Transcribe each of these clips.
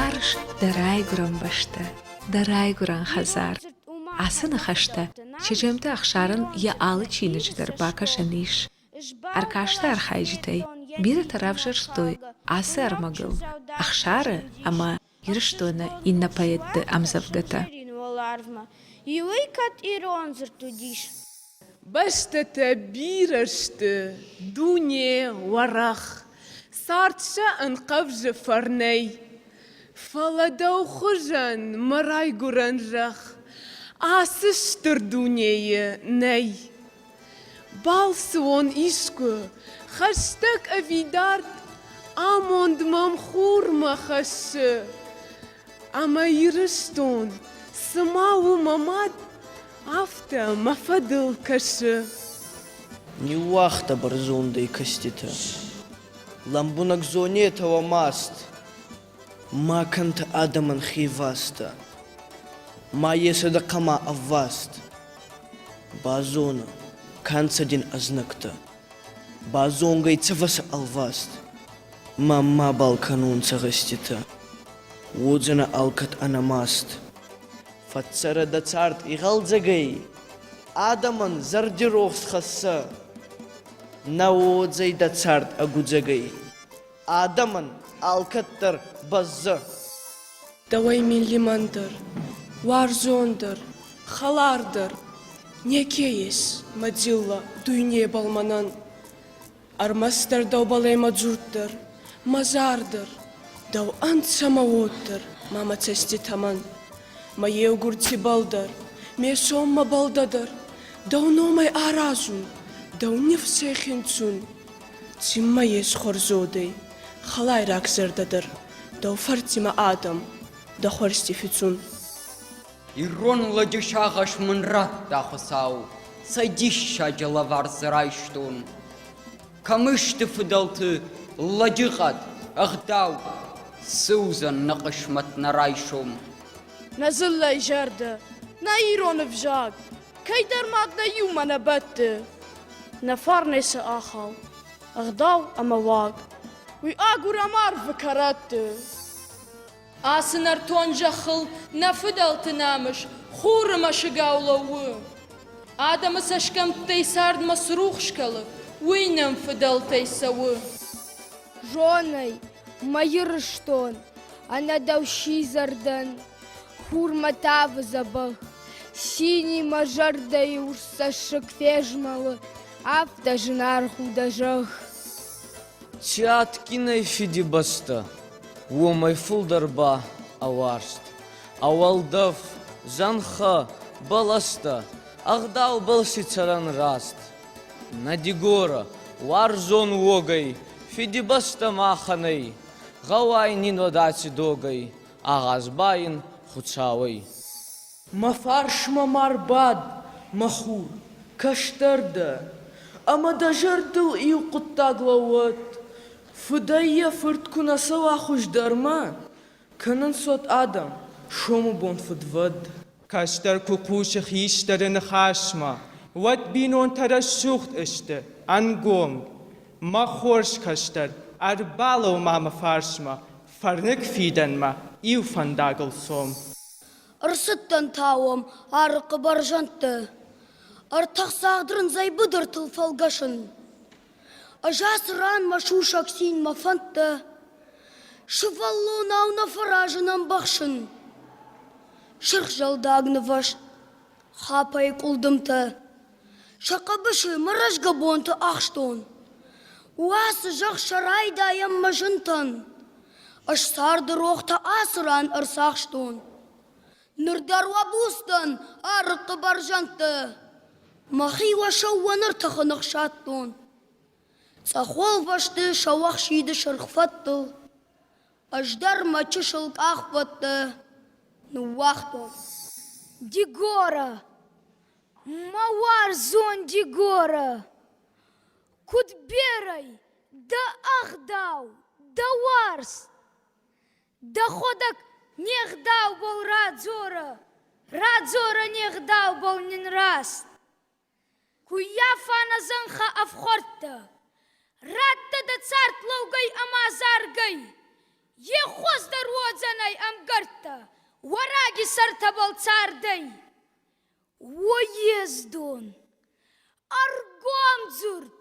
Уарз дӕ райгуырӕн бӕстӕ, дӕ райгуырӕн хӕдзар. Ацы ныхӕстӕ Чеджемты Ӕхсарӕн йӕ алы чиныджы дӕр бакӕсӕн ис. Ӕркасты архайджытӕй бирӕтӕ равзӕрстой ацы ӕрмӕгыл Ӕхсары ӕмӕ Ирыстоны иннӕ поэтты ӕмдзӕвгӕтӕ. Иуӕй кӕд ирон дзырд уыдис. Бӕстӕтӕ бирӕ сты, дуне уӕрӕх, цард сӕ ӕнхъӕвзы фӕрнӕй. Фӕлӕ дӕу хуызӕн мӕ райгуырӕн зӕхх ацы стыр дунейы нӕй. Балцы уон искуы, хӕстӕг ӕви дард, амонд мӕм хурмӕ хӕссы. Ӕмӕ Ирыстон, цыма у мӕ мад, афтӕ мӕ фӕдыл кӕсы. Ниууагъта бӕрзондӕй кӕститӕ. Лӕмбунӕг зонетӕ уӕ маст, Ма кӕнтӕ адӕмӕн хевастӕ, Ма есӕ дӕ хъӕма ӕвваст. Базонӕ, ка нцӕ дин ӕзнӕгтӕ, Базонгӕй цӕвӕ сӕ ӕлваст. Ма мабал кӕнунцӕ гъӕститӕ, Уодзӕнӕ алкӕд ӕнӕмаст. Фӕццӕрӕ дӕ цард игъӕлдзӕгӕй, Адӕмӕн зӕрдирохс хӕссӕ. Нӕ уодзӕй дӕ цард ӕгудзӕгӕй. Адӕмӕн алкӕддӕр бӕззы. Дӕуӕй мин лимӕндӕр, уарзондӕр, хӕлардӕр неке ес мӕ дзиллӕ дуйнебӕл мӕнӕн. Ӕрмӕстдӕр дӕубӕл ӕй мӕ дзурд дӕр, мӕ зар дӕр, дӕу ӕнцӕ мӕ уод дӕр ма мӕ цӕститӕ мӕн. Мӕ еугур цибӕл дӕр, ме соммӕ бӕлдӕ дӕр, дӕу номӕй аразун, дӕу нифсӕй хинцун. Ци ма ес хуӕрзодӕй, хӕлайраг зӕрдӕ дӕр, дӕу фӕрци мӕ адӕм, дӕ хуӕрзти фицун. Ирон лӕджы сагъӕс мын радта Хуыцау, цӕй диссаджы лӕвар дзы райстон. Кӕм сты фыдӕлты лӕджыхъӕд, ӕгъдау, цы уыдзӕн нӕ хъысмӕт нӕ райсом? Нӕ дзыллӕйы зӕрдӕ, нӕ ирон ӕвзаг, кӕйдӕр мад нӕ иумӕ нӕ бӕтты. Нӕ фарнӕй цы ахау, ӕгъдау ӕмӕ уаг, уый агурӕм арвы кӕрӕтты. Ацы нӕртон зӕххыл нӕ фыдӕлты намыс хуры мӕсыгау лӕууы. Адӕмы цӕсгӕмттӕй цардмӕ цы рухс кӕлы, уый нӕм фыдӕлтӕй цӕуы. Зонай, мӕ Ирыстон, ӕнӕ дӕу сидзӕр дӕн, хурмӕ тавы дзӕбӕх. Цинимӕ зӕрдӕйы урс цӕссыг фезмӕлы, афтӕ зынаргъ у дӕ зӕхх. Ци адгин ӕй Фидибӕстӕ, уомӕй фулдӕр ба ӕ уарзт, ӕ уӕлдӕф, зӕнхӕ, бӕлӕстӕ, ӕгъдаубӕл си цӕрӕн раст. Нӕ Дигорӕ, уарзон уогӕй, Фидибӕстӕ махӕн ӕй, гъӕуай нин уӕд аци догӕй, агъаз ба ин Хуцауӕй. Мӕ фарсмӕ ма рбад, мӕ хур, кӕстӕр дӕ, ӕмӕ дӕ зӕрдыл иу хъуыддаг лӕууӕд: фыдӕй йӕ фырт куы нӕ цӕуа хуыздӕрмӕ, кӕнынц уӕд адӕм сомыбон фыдвӕд. Кӕстӕр куы хъусы хистӕры ныхасмӕ, уӕд бинонтӕ рӕсугъд ысты, ӕнгом. Мӕ хорз кӕстӕр, ӕрбалӕуу ма мӕ фарсмӕ, фӕрныг фидӕнмӕ иу фӕндагыл цом. Ӕрцыдтӕн та уӕм Арыхъхъы бӕрзӕндты. Ӕртӕхдзагъд рындзӕй быдыртыл фӕлгӕсын. Ӕз ацы ран мӕ сусӕг цин, мӕ фӕндтӕ сывӕллонау нӕ фӕразын ӕмбӕхсын. Сырх зӕлдаг нывӕзт, хапӕйы къуылдымтӕ, сӕ хъӕбысы мӕ рӕзгӕ бонты ахстон. Уацы зӕхх сӕ райдайӕм мӕ зынтӕн. Ӕз царды рохтӕ ацы ран ӕрцахстон. Ныр дӕр уӕ буц дӕн, Арыхъхъы бӕрзӕндты. Мӕхи уӕ сӕууӕн ӕртӕхы ныхсадтон. Цъӕхуӕлвӕсты сӕуӕхсиды сырх фӕдтыл ӕз дӕр мӕ чысыл къахвӕдтӕ ныууагътон. Дигора! Мӕ уарзон Дигора! Куыд берӕй дӕ ӕгъдау, дӕ уарзт! Дӕхуӕдӕг не гъдаубӕл радзорӕ, радзорӕ не гъдаубӕл нин раст. Куййафа нӕ зӕнхӕ ӕфхуӕрдтӕ, радтӕ дӕ цард лӕугӕй ӕма заргӕй. Е хуӕздӕр уодзӕнӕй ӕмгӕрттӕ, уӕраги сӕртӕбӕл цардӕй. Уо ездон, ӕргомдзурд,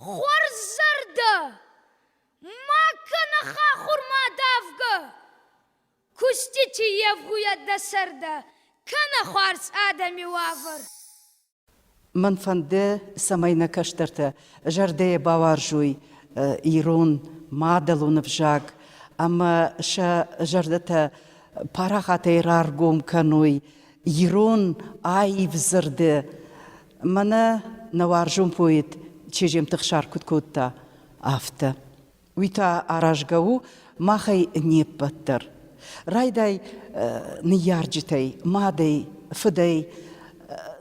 хуӕрззӕрдӕ, ма кӕнӕ хахурмӕ давгӕ. Кустити евгъуйӕд дӕ сӕрдӕ, кӕнӕ хуарз адӕми уавӕр. Мӕн фӕнды, цӕмӕй нӕ кӕстӕртӕ зӕрдӕйӕ бауарзой ирон мадӕлон ӕвзаг ӕмӕ сӕ зӕрдӕтӕ парахатӕй раргом кӕной ирон аив дзырды. Мӕнӕ нӕ уарзон поэт Чежемты Хсар куыд кодта, афтӕ. Уый та аразгӕ у махӕй не ппӕт дӕр. Райдай ныййарджытӕй, мадӕй, фыдӕй,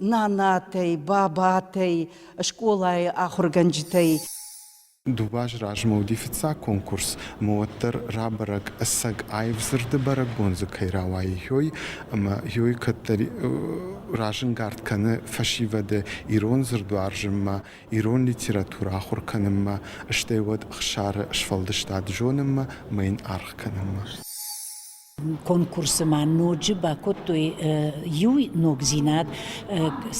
нанатӕй, бабатӕй, скъолайы ахуыргӕнджытӕй. Дыууӕ азы размӕ уыди фыццаг конкурс, ӕмӕ уӕддӕр рабӕрӕг, ӕцӕг аив дзырды бӕрӕгбон дзы кӕй рауайы ёй, ӕмӕ ёй кӕддӕр разӕнгард кӕны фӕсивӕды ирон дзырд уарзынмӕ, ирон литературӕ ахуыр кӕнынмӕ, стӕй уӕд Ӕхсары сфӕлдыстад зонынмӕ ӕмӕ йын аргъ кӕнынмӕ. Конкурсы ма ноджы бакодтой иу ногдзинад,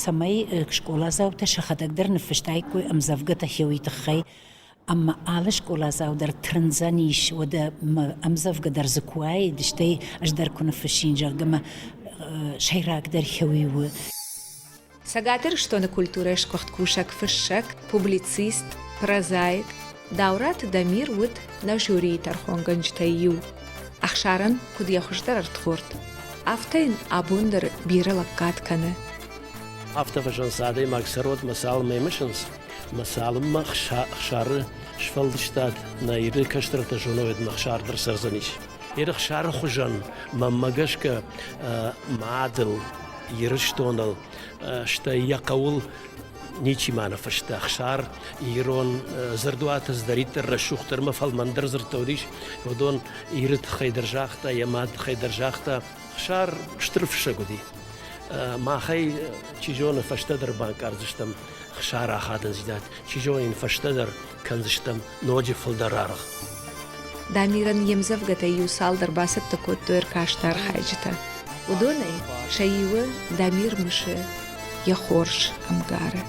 цӕмӕй скъоладзаутӕ сӕхӕдӕг дӕр ныффыстаиккой ӕмдзӕвгӕтӕ хеуи тыххӕй. Ӕмӕ алы скъоладзау дӕр тырндзӕнис, уӕдӕ мӕ ӕмдзӕвгӕ дӕр дзы куы уаид, стӕй ӕз дӕр куы ныффыссин, зӕгъгӕ, мӕ сӕйрагдӕр хеуи у. Цӕгат Ирыстоны культурӕйы сгуыхт кусӕг фыссӕг, публицист, прозаик Даураты Дамир уыд нӕ жюрийы тӕрхонгӕнджытӕй иу. Ӕхсарӕн куыд йӕ хуыздӕр ӕрдхорд, афтӕ йын абон дӕр бирӕ лӕггад кӕны. Афтӕ фӕзӕгъынц, адӕймаг цӕродмӕ цалынмӕ мысынц, ӕмӕ цалынмӕ Ӕхсары сфӕлдыстад нӕ Иры кӕстӕртӕ зоной, уӕдмӕ Ӕхсар дӕр цӕрдзӕнис. Иры Ӕхсары хуызӕн, мӕнмӕ гӕсгӕ, мадыл, Ирыстоныл, стӕй йӕ хъӕуыл ничи ма ныффыста. Ӕхсар ирон дзырдуаты цыдӕриддӕр рӕсугъддӕр ӕмӕ фӕлмӕндӕр дзырдтӕ уыдис, уыдон Иры тыххӕй дӕр загъта, йӕ мады тыххӕй дӕр загъта. Ӕхсар стыр фыссӕг уыди. Махӕй, чи зоны, фӕстӕдӕр банкъардзыстӕм Ӕхсары ахадындзинад, чи зоны йын фӕстӕдӕр кӕндзыстӕм ноджы фылдӕр аргъ. Дамирӕн йе мдзӕвгӕтӕй иу цалдӕр бацӕттӕ кодтой ӕркасты архайджытӕ. Уыдонӕй сӕ иуы Дамир мысы йӕ хорз ӕмгары.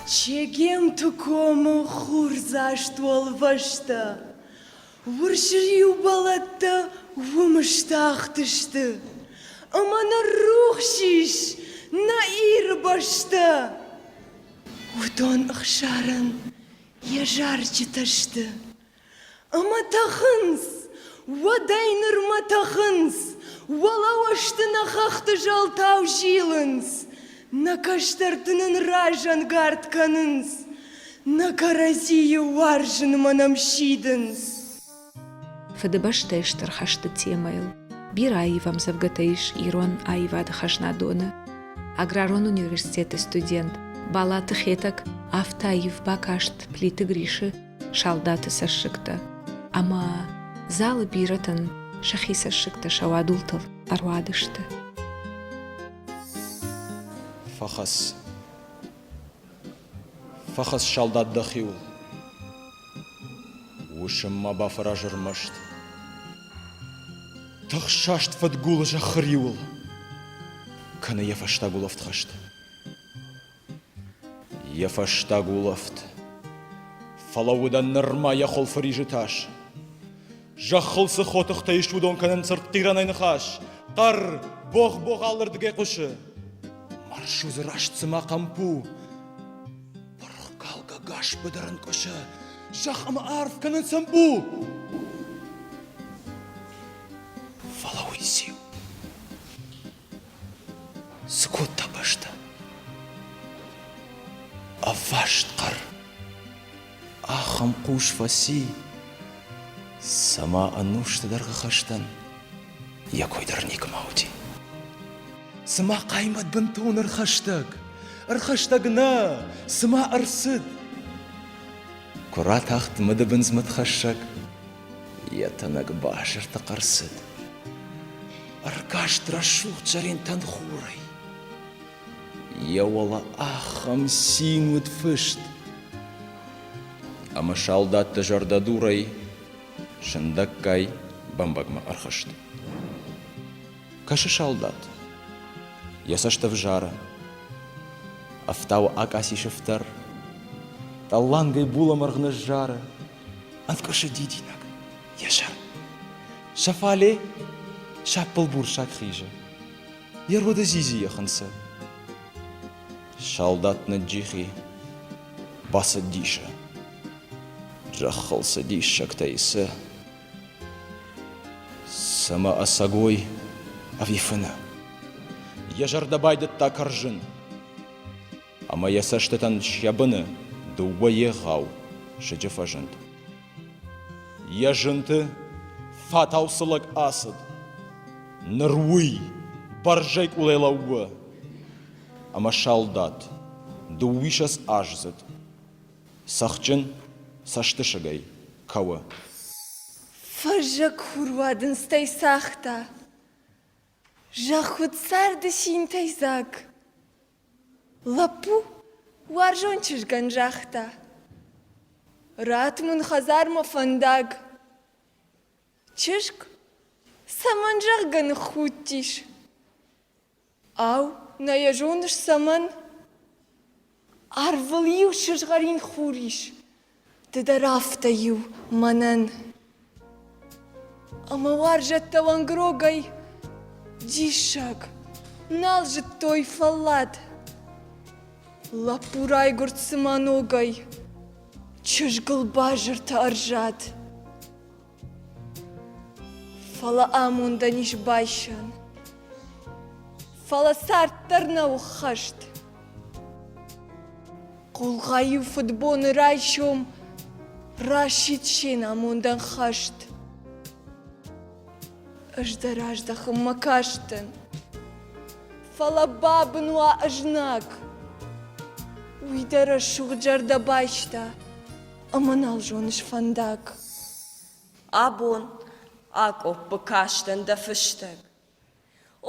Чегемты комы хурдзаст уӕлвӕзтӕ, урсриу бӕлӕттӕ уым стахтысты, ӕмӕ ныррухс ис нӕ Иры бӕстӕ. Уыдон ӕхсарӕн йӕ зарджытӕ сты. Ӕмӕ тӕхынц, уӕдӕй нырмӕ тӕхынц, уӕлӕуӕзты нӕ хӕхты зӕлтау зилынц, нӕ кӕстӕрты нын разӕнгард кӕнынц, нӕ кӕрӕдзийы уарзынмӕ нӕм сидынц. Фыдыбӕстӕйы Стыр хӕсты темӕйыл бирӕ аив ӕмдзӕвгӕтӕ ис ирон аивады хӕзнадоны. Аграрон университеты студент Балаты Хетӕг афтӕ аив бакаст Плиты Грисы салдаты цӕссыгтӕ, ӕмӕ залы бирӕтӕн сӕхи цӕссыгтӕ сӕ уадултыл ӕруадысты. Фӕхӕц. Фӕхӕц салдат дӕхиуыл. Уысм ма бафӕраз ӕрмӕст. Тыхсаст фыдгулы зӕххы риуыл кӕны йӕ фӕстаг улӕфт хӕст. Йӕ фӕстаг улӕфт. Фӕлӕ уыдӕн нырма йӕ хуылфы ризы тас. Зӕххыл цы хотыхтӕ ис, уыдон кӕнынц ӕртхъирӕнӕй ныхас. Хъӕр, богъ-богъ алырдыгӕй хъуысы. Маршрузы раст цыма хъӕмп у. Пырхкалгӕ гас быдыр ӕнкъуысы, зӕхх ӕмӕ арв кӕнынц ӕмбу. Фӕлӕ уый циу? Цы кодта бӕстӕ? Ӕваст хъӕр. Ахӕм хъус фӕци, цӕмӕ ӕнусты дӕргъы хӕстӕн йӕ кой дӕр никуыма уыди. Цыма хъаймӕт бынтон ӕрхӕстӕг, ӕрхӕстӕг нӕ, цыма ӕрцыд. Куы ратахт мыдыбындз мыдхӕссӕг, йӕ тӕнӕг базырты хъӕр цыд. Ӕркаст рӕсугъд зӕринтӕн хурӕй. Йӕ уӕлӕ ахӕм цин уыд фыст, ӕмӕ салдатты зӕрдӕдурӕй. Сындӕггай бӕмбӕгмӕ ӕрхызт. Кӕсы салдат. Йӕ цӕст ӕвзары. Ӕфтауы акъаци сыфтӕр. Тъӕллангӕй булӕмӕргъ ныззары. Ӕнкъуысы дидинӕг йӕ сӕр. Сӕ фале сӕппыл бурсаг хизы. Йӕ роды дзидзи йӕ хынцы. Салдат ныджджих и, бацыд дисы. Зӕххыл цы диссӕгтӕ и, цы? Цымӕ ӕцӕгой ӕви фыны? Йӕ зӕрдӕ байдыдта кӕрзын, ӕмӕ йӕ цӕстытӕн сӕ быны дыууӕ егъау сыджы фӕзынд. Йӕ зынты фатау цы лӕг ацыд, ныр уый бӕрзӕй къулӕй лӕууы, ӕмӕ салдат дыууиссӕдз аздзыд цӕхджын цӕстысыгӕй кӕуы. Фӕззӕг хуруадындзтӕй цагъта, зӕхх уыд царды цинтӕй дзаг. Лӕппу уарзон чызгӕн загъта: Ратт мын хӕдзармӕ фӕндаг. Чызг цӕмӕн зӕгъгӕ ныххудтис? Ау, нӕ йӕ зоныс цӕмӕн? Арвыл иу сызгъӕрин хур ис, ды дӕр афтӕ иу мӕнӕн. Ӕмӕ уарзӕттӕ уӕнгрогӕй диссаг, нал зыдтой фӕллад. Лӕппу райгуырд цыма ногӕй, чызгыл базыртӕ ӕрзад. Фӕлӕ амондӕн ис байсӕн. Фӕлӕ цард дӕр нӕу хӕст. Хъулгъа-иу фыдбоны райсом расидт се намондӕн хӕст. Ӕз дӕр аздӕхынмӕ кастӕн, фӕлӕ бабын уа ӕзнаг. Уый дӕ рӕсугъд зӕрдӕ байста ӕмӕ нал зоныс фӕндаг. Абон акъоппы кастӕн дӕ фыстӕг.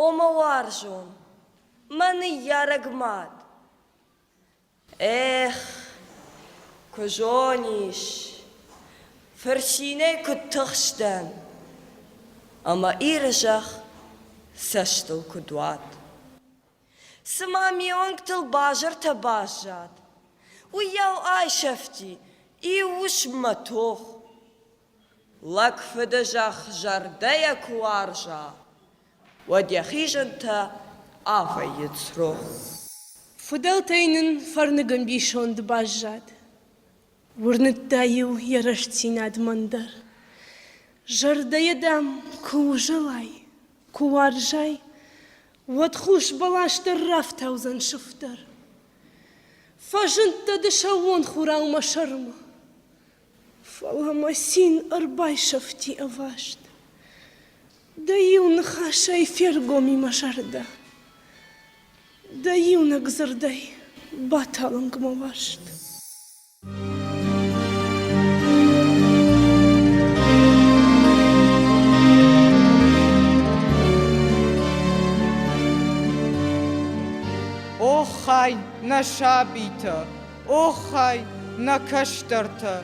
О мӕ уарзон, мӕ ныййарӕг мад! Эх, куы зонис, фырцинӕй куыд тыхстӕн, ӕмӕ Иры зӕхх цӕстыл куыд уад. Цыма ме уӕнгтыл базыртӕ баззад, уыйау айсӕфти иу уысммӕ тох. Лӕг фыдызӕхх зӕрдӕйӕ куы уарза, уӕд йӕхи зынтӕ авӕййынц рох. Фыдӕлтӕй нын фӕрныг ӕмбисонд баззад. Уырныдта-иу йӕ рӕстдзинад мӕн дӕр. Зӕрдӕйӕ, дам, куы узӕлай, куы уарзай, уӕд хус бӕлас дӕр рафтаудзӕн сыфтӕр. Фӕзындтӕ ды сӕууон хурау мӕ сӕрмӕ, фӕлӕ мӕ цин ӕрбайсӕфти ӕваст. Дӕ иу ныхасӕй фергом и мӕ зӕрдӕ. Дӕ иунӕг дзырдӕй баталынг мӕ уарзт. Оххай, нӕ сабитӕ, оххай, нӕ кӕстӕртӕ,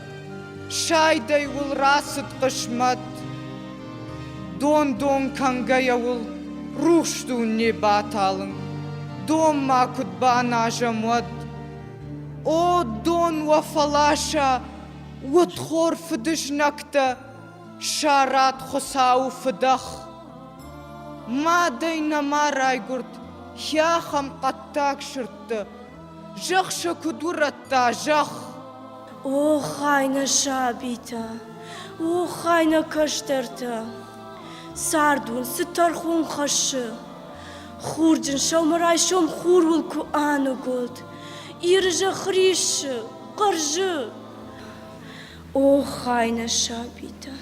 сайдӕй уыл рацыд хъысмӕт. Дон-дон кӕнгӕйӕ уыл рухс дуне баталынг, дон ма куыд баназӕм уӕд. О, дон уӕ фӕласа, удхор фыдызнӕгтӕ, сарат Хуыцауы фыдӕх. Мадӕй нӕма райгуырд хиахӕм хъӕддаг сырдты, зӕхх сӕ куыд урӕдта, зӕхх! Оххай, нӕ сабитӕ, оххай, нӕ кӕстӕртӕ! Цард уын цы тӕрхон хӕссы? Хурджын сӕумӕрайсом хур уыл куы аныгуылд, Иры зӕхх риссы, хъӕрзы. Оххай, нӕ сабитӕ,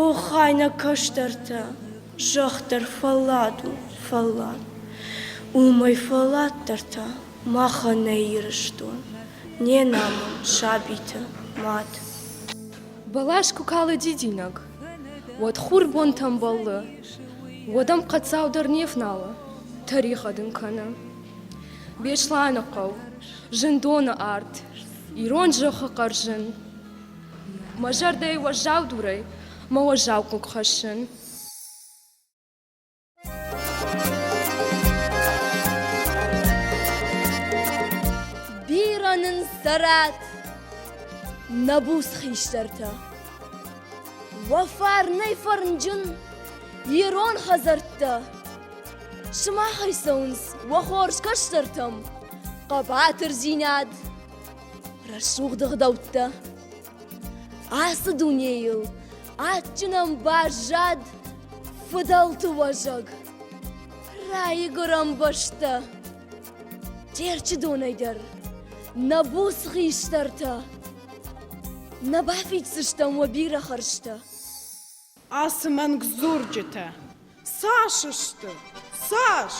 оххай, нӕ кӕстӕртӕ, зӕхх дӕр фӕллад у, фӕллад. Уымӕй фӕлладдӕр та махӕн нӕ Ирыстон, не намонд сабиты мад. Бӕлас куы калы дидинӕг, уӕд хур бонтӕм бӕллы, уӕд ӕм хъӕддзау дӕр не вналы, тӕригъӕд ын кӕны. Беслӕны хъӕу, зындоны арт, ирон зӕххы хъӕрзын. Мӕ зӕрдӕйы уӕззау дурӕй мӕ уӕззау хъыг хӕссын. Бирӕ нын цӕрат, нӕ буц хистӕртӕ! Уӕ фарнӕй фӕрнджын ирон хӕдзӕрттӕ! Сымахӕй цӕуынц уӕ хорз кӕстӕртӕм хъӕбатырдзинад, рӕсугъд ӕгъдӕуттӕ. Ацы дунейыл адджынӕн баззад фыдӕлты уӕзӕг, райгуырӕн бӕстӕ. Терчы донӕй дӕр нӕ буц хистӕртӕ нӕ бафиддзыстӕм уӕ бирӕ хӕрзтӕ. Ацы мӕнгдзурджытӕ цас сты, цас?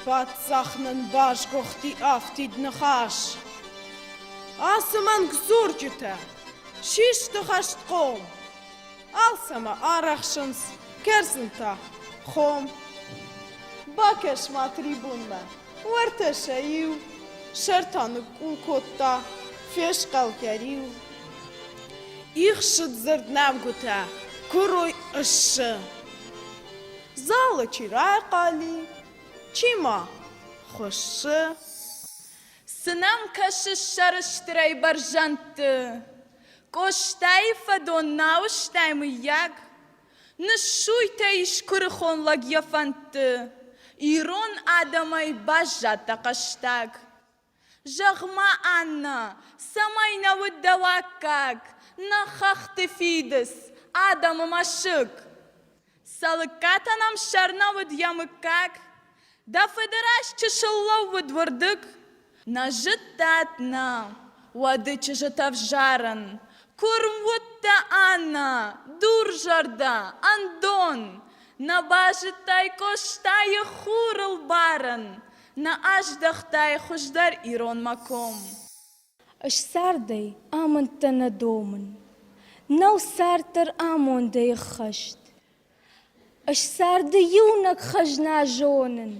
Паддзах нын басгуыхти афтид ныхас. Ацы мӕнгдзурджытӕ систы хӕстхъом, алцӕмӕ арӕхсынц, кӕрдзын та хом. Бакӕс-ма трибунмӕ, уӕртӕ сӕ иу сӕр та ныкъкъул кодта, фесхъӕл йӕ риу. Ихсыд дзырднӕмгуытӕ куырой ыссы. Залы чи райхъали, чи ма хуыссы. Цы нӕм кӕсыс сӕрыстырӕй бӕрзӕндты? Къостайы фӕдон нал стай, мыййаг? Ныссуйтӕ ис куырыхон лӕг йӕ фӕндты, Ирон адӕмӕй баззад дӕ хъӕстаг. Зӕгъ-ма, Аннӕ, цӕмӕй нӕ уыд дӕу аккаг, Нӕ хӕхты фидыц, адӕмы мӕсыг? Цӕлыккатӕн ӕм сӕр нӕ уыд йӕ мыггаг, Дӕ фыды раз чысыл лӕууыд уырдыг. Нӕ зыдтат, нӕ, уӕды чызджытӕ взарын, Куырм уыдтӕ, Аннӕ, дурзӕрдӕ, ӕндон, Нӕ базыдтай Къостайы хурыл барын, Нӕ аздӕхтай хуыздӕр иронмӕ ком. Ыссардӕй амӕндтӕ нӕ домын, Нӕу цард дӕр амондӕй ӕххӕст. Ӕз царды иунӕг хӕзна зонын,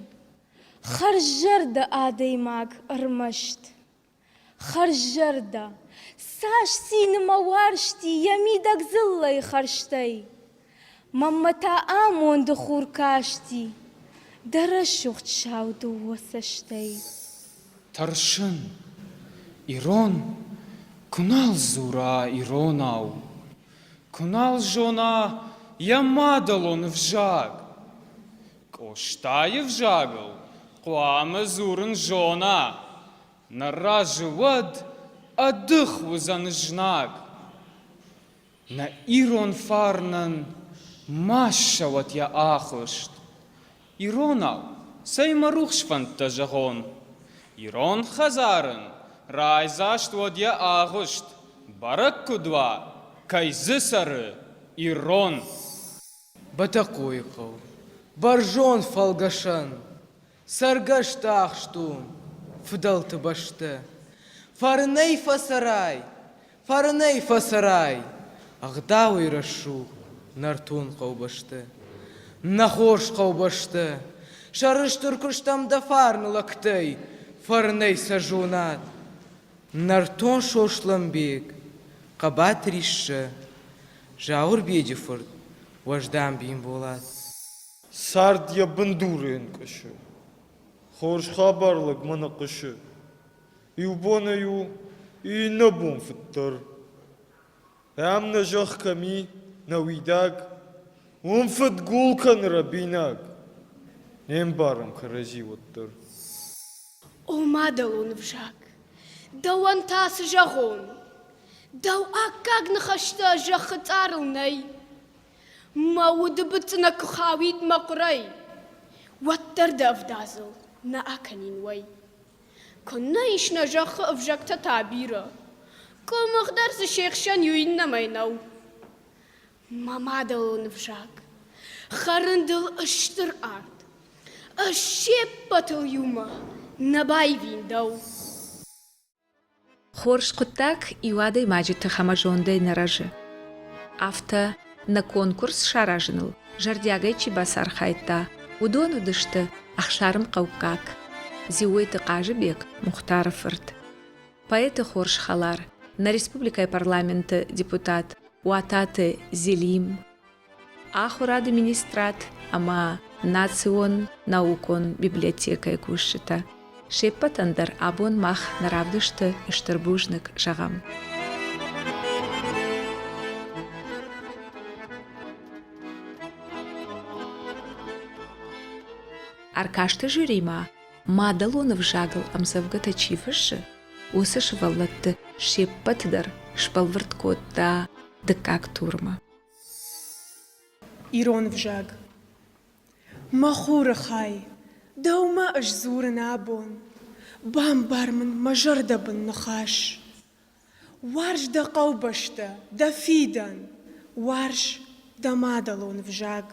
Хӕрззӕрдӕ адӕймаг ӕрмӕст. Хӕрззӕрдӕ, цас цины мӕ уарзти Йӕ мидӕг дзыллӕйы хӕрзтӕй. Мӕнмӕ та амонды хур касти Дӕ рӕсугъд сау дыууӕ цӕстӕй. Тӕрсын, ирон куы нал дзура иронау, Куы нал зона йӕ мадӕлон ӕвзаг. Къостайы взагыл хъуамӕ дзурын зона, Нӕ разы уӕд ӕдых уыдзӕн знаг. Нӕ ирон фарнӕн ма ссӕуӕд йӕ ахуыст. Иронау, цӕй мӕ рухс фӕндтӕ зӕгъон. Ирон хӕдзар ын райдзаст уӕд йӕ агъуыст, Бӕрӕг куыд уа, кӕй дзы цӕры ирон. Бӕтӕхъойыхъӕу, бӕрзонд фӕлгӕсӕн, Цӕргӕсты ахстон, фыдӕлты бӕстӕ. Фӕрнӕй фӕцӕрай, фӕрнӕй фӕцӕрай, Ӕгъдауӕй рӕсугъд нӕртон хъӕубӕстӕ. Нӕ хорз хъӕубӕстӕ, сӕрыстыр куы стӕм дӕ фарны лӕгтӕй, Фӕрнӕй сӕ зонат. Нӕртон Сослӕнбег, хъӕбатыр Иссӕ, Зауырбеджы фырт, уӕздан Бимболат. Цард йӕ бындуры ӕнкъуысы. Хорз хабар лӕгмӕ нӕ хъуысы. Иу бонӕй у, иннӕ бон фыддӕр. Ам нӕ зӕхх кӕм и, нӕ уидаг, уым фыдгул кӕны рӕбинаг. Не мбарӕм кӕрӕдзи уӕддӕр. О мадӕлон ӕвзаг, дӕуӕн та цы зӕгъон? Дӕу аккаг ныхӕстӕ зӕххы цъарыл нӕй. Мӕ уды быцъынӕг куы хауид мӕ хъуырӕй, уӕддӕр дӕ ӕвдадзыл нӕ акӕнин уӕй. Куыннӕ ис нӕ зӕххы ӕвзӕгтӕ та бирӕ, къуымых дӕр дзы се хсӕн иу иннӕмӕй нӕу. Мӕ мадӕлон ӕвзаг, хӕрын дыл стыр ард, ӕз се ппӕтыл иумӕ нӕ баивин дӕу. Хорз хъуыддаг иу адӕймаджы тых ӕмӕ зондӕй нӕ рӕзы. Афтӕ нӕ конкурс саразыныл зӕрдиагӕй чи бацархайдта, уыдон уыдысты нӕ республикӕйы парламенты депутат Уататы Зелим, Ахуырады министрад ӕмӕ Национ наукон библиотекӕйы кусджытӕ. Се ппӕтӕн дӕр абон мах нӕ равдысты стыр бузныг зӕгъӕм. Ӕркасты жюримӕ мадӕлон ӕвзагыл ӕмдзӕвгӕтӕ чи фыссы, уыцы сывӕллӕтты се ппӕты дӕр сбӕлвырд кодта дыккаг турмӕ. Ирон взаг. Мӕ хуры хай, дӕумӕ ӕз дзурын абон. Бамбар мын мӕ зӕрдӕбын ныхас. Уарз дӕ хъӕубӕстӕ, дӕ фидӕн, уарз дӕ мадӕлон взаг.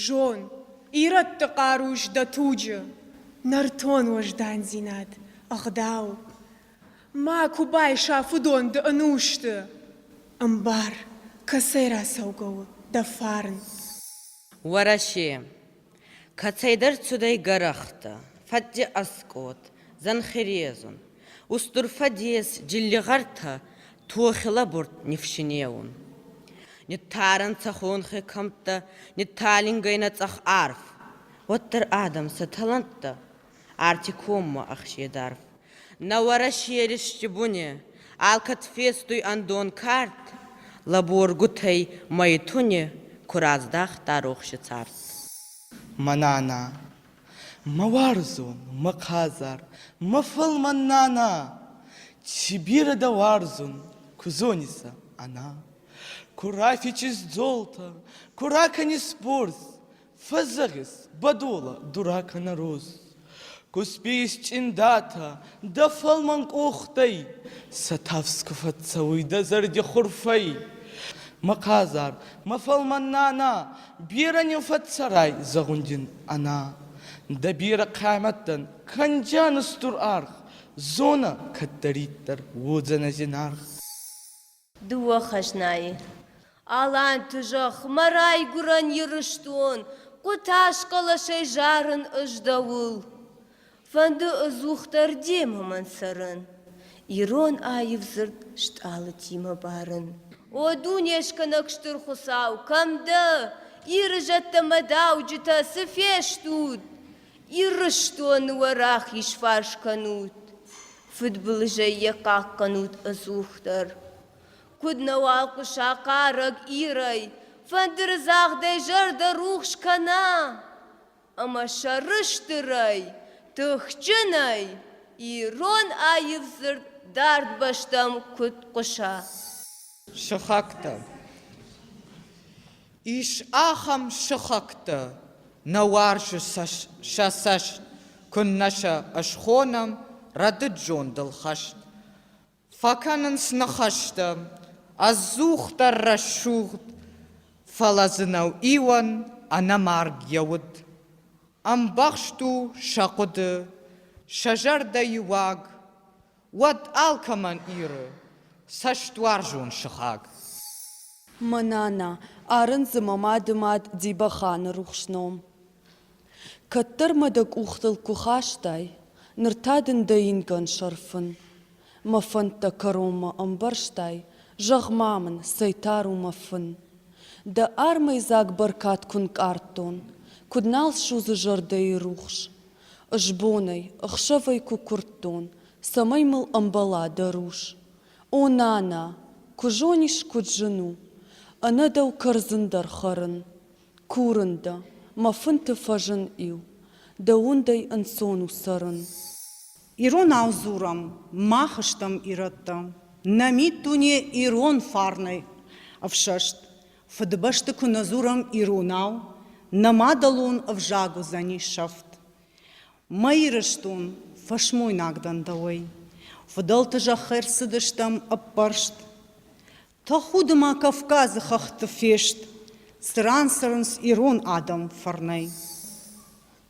Зон, ирӕтты хъару ис дӕ туджы, нӕртон уӕздандзинад, ӕгъдау. Макуы байсаф уыдон ды ӕнусты, ӕмбар, кӕцӕй рацӕугӕ у дӕ фарн. Уӕрӕсе. Кӕцӕйдӕр цудӕй гӕрӕхтӕ, фӕдди ӕскъот, зӕнхи резун. Устур фӕдес джиллигъӕртӕ тохи лӕбурд нифсинеун. Ниттарӕнцӕ хонхи кӕмттӕ, нитталингӕй нӕ цъӕх арф. Уӕддӕр адӕм сӕ таланттӕ арти коммӕ ӕхседарф. Нӕ Уӕрӕсе ристи буни алкӕд фестуй ӕндон кард, лӕборгутӕй мӕйтуни ку раздахта рохси цард. Мӕ нана, мӕ уарзон, мӕ хъазар, мӕ фӕлмӕн нана, ци берӕ дӕ уарзун, ку зонисӕ, ӕна. Ку рафичис дзолтӕ, ку ракӕнис борз, Фӕзӕгъис, бӕдолӕ, дурак ӕнӕ роз. Ку сбийис цъиндатӕ дӕ фӕлмӕн къохтӕй, Сӕ тафс ку фӕццӕуй дӕ зӕрди хурфӕй. Мӕ хъазар, мӕ фӕлмӕн нана, Берӕ нин фӕццӕрай, зӕгъун дин, ӕна. Дӕ берӕ хъиамӕттӕн кӕндзиан устур аргъ, Зонӕ, кӕддӕриддӕр уодзӕнӕ зинаргъ. Дыууӕ хӕзнайы. Аланты зӕхх, мӕ райгуырӕн Ирыстон, хъуытаз хъӕлӕсӕй зарын ӕз дӕуыл. Фӕнды ӕдзухдӕр демӕ мӕн цӕрын, ирон аив дзырд стъалытимӕ барын. О дунескӕнӕг Стыр Хуыцау, кӕм дӕ? Иры зӕдтӕ мӕ дауджытӕ, цы фестут? Ирыстоны уӕ рахизфарс кӕнут, фыдбылызӕй йӕ хъахъхъӕнут ӕдзухдӕр. Куыд нӕ уал хъуыса хъарӕг Ирӕй, фӕндыры загъдӕй зӕрдӕ рухс кӕна, ӕмӕ сӕрыстырӕй, тыхджынӕй ирон аив дзырд дард бӕстӕм куыд хъуыса. Сыхӕгтӕ. Ис ахӕм сыхӕгтӕ, нӕ уарзы сӕ цӕст, куыннӕ сӕ ысхонӕм рӕдыд зондыл хӕст. Фӕкӕнынц ныхӕстӕ, ӕдзухдӕр рӕсугъд, фӕлӕ дзы нӕу иуӕн ӕнӕмарг йӕ уд. Ӕмбӕхст у сӕ хъуыды, сӕ зӕрдӕйы уаг, уӕд алкӕмӕн Иры цӕстуарзон сыхаг. Мӕ нана, арын дзы мӕ мады мад Дибӕханы рухс ном. Кӕддӕр мӕ дӕ къухтыл куы хастай, ныр та дын дӕ ингӕн сӕрфын. Мӕ фӕндтӕ кӕронмӕ ӕмбӕрстай, зӕгъ-ма мын, цӕй тар у мӕ фын. Дӕ армӕйдзаг бӕркад куы нкъардтон, куыд нал судзы зӕрдӕйы рухс. Ысбонӕй, ӕхсӕвӕй куы куырдтон, цӕмӕй мыл ӕмбӕла дӕ рус. О нана, куы зонис, куыд зын у, ӕнӕ дӕу кӕрдзын дӕр хӕрын. Курын дӕ, мӕ фынты фӕзын-иу, дӕ уындӕй ӕнцон у цӕрын. Иронау дзурӕм, мах стӕм ирӕттӕ. Нӕ миддуне ирон фарнӕй ӕфсӕст. Фыдыбӕсты куы нӕ дзурӕм иронау, нӕ мадӕлон ӕвзаг уыдзӕни сӕфт. Мӕ Ирыстон, фӕсмойнаг дӕн дӕуӕй. Фыдӕлты зӕххӕй ӕрцыдыстӕм ӕппӕрст. Тӕхуды ма Кавказы хӕхты фест, цыран цӕрынц ирон адӕм фӕрнӕй.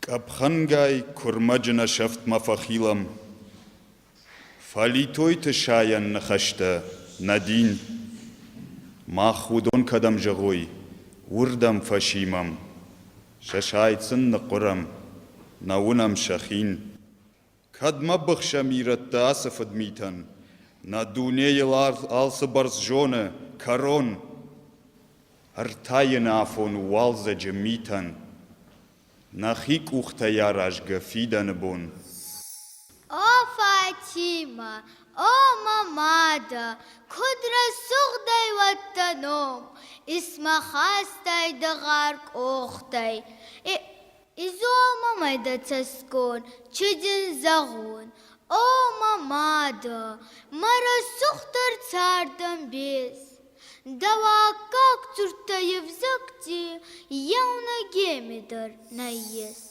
Къӕпхӕнгай куырмӕджы нӕ сӕфтмӕ фӕхилӕм. Фӕлитойты сайӕн ныхӕстӕ нӕ дин. Мах уыдон кӕдӕм зӕгъой, уырдӕм фӕсимӕм. Сӕ сайд сын ныхъхъуырӕм, нӕ уынӕм сӕ хин. Кӕдмӕ быхсӕм ирӕттӕ ацы фыдмитӕн? Нӕ дунейыл алцы бӕрц зоны кӕрон. Ӕртайыны афон у уалдзӕджы митӕн. Нӕхи къухтӕй аразгӕ фидӕны бон. О, Фатимӕ, о, мӕ мадӕ, куд рӕсугъдӕй уӕд дӕ ном, Исмӕ хастай дӕ гъар къохтӕй. Изолмӕ мӕ дӕ цӕсгон, чи дин зӕгъун, О, мӕ мадӕ, мӕ рӕсугъддӕр цардӕмбес! Дӕу аккаг дзурдтӕ е взӕгти еунӕгеми дӕр нӕййес.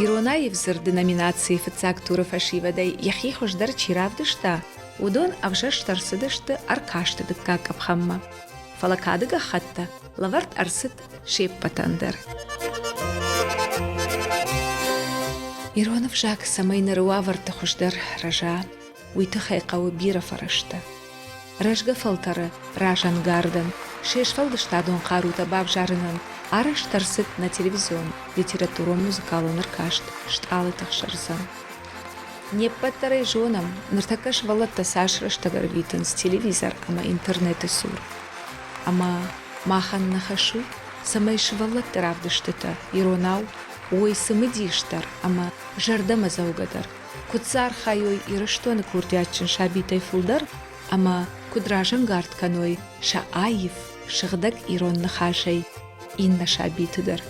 Ирон аив дзырды номинацийы фыццаг туры фӕсивӕдӕй йӕхи хуыздӕр чи равдыста, уыдон ӕвзӕрст ӕрцыдысты ӕркасты дыккаг къӕпхӕнмӕ. Фӕлӕ кады гӕххӕттӕ лӕвӕрд ӕрцыд се ппӕтӕн дӕр. Ирон ӕвзаг цӕмӕй ныры уавӕрты хуыздӕр рӕза, уый тыххӕй хъӕуы бирӕ фӕрӕзтӕ. Рӕзгӕ фӕлтӕры разӕнгардӕн, се сфӕлдыстадон хъарутӕ бавзарынӕн арӕзт ӕрцыд нӕ телевизион литературон-музыкалон ӕркаст «Стъалыты ӕхсӕрдзӕн». Не ппӕт дӕр ӕй зонӕм, ныртӕккӕ сывӕллӕттӕ цас рӕстӕг ӕрвитынц телевизор ӕмӕ интернеты цур. Ӕмӕ махӕн нӕ хӕс у, цӕмӕй сывӕллӕтты равдыстытӕ иронау уой цымыдисдӕр ӕмӕ зӕрдӕмӕдзӕугӕдӕр, куыд дзы архайой Ирыстоны курдиатджын сабитӕй фылдӕр ӕмӕ куыд разӕнгард кӕной сӕ аив, сыгъдӕг ирон ныхасӕй иннӕ сабиты дӕр.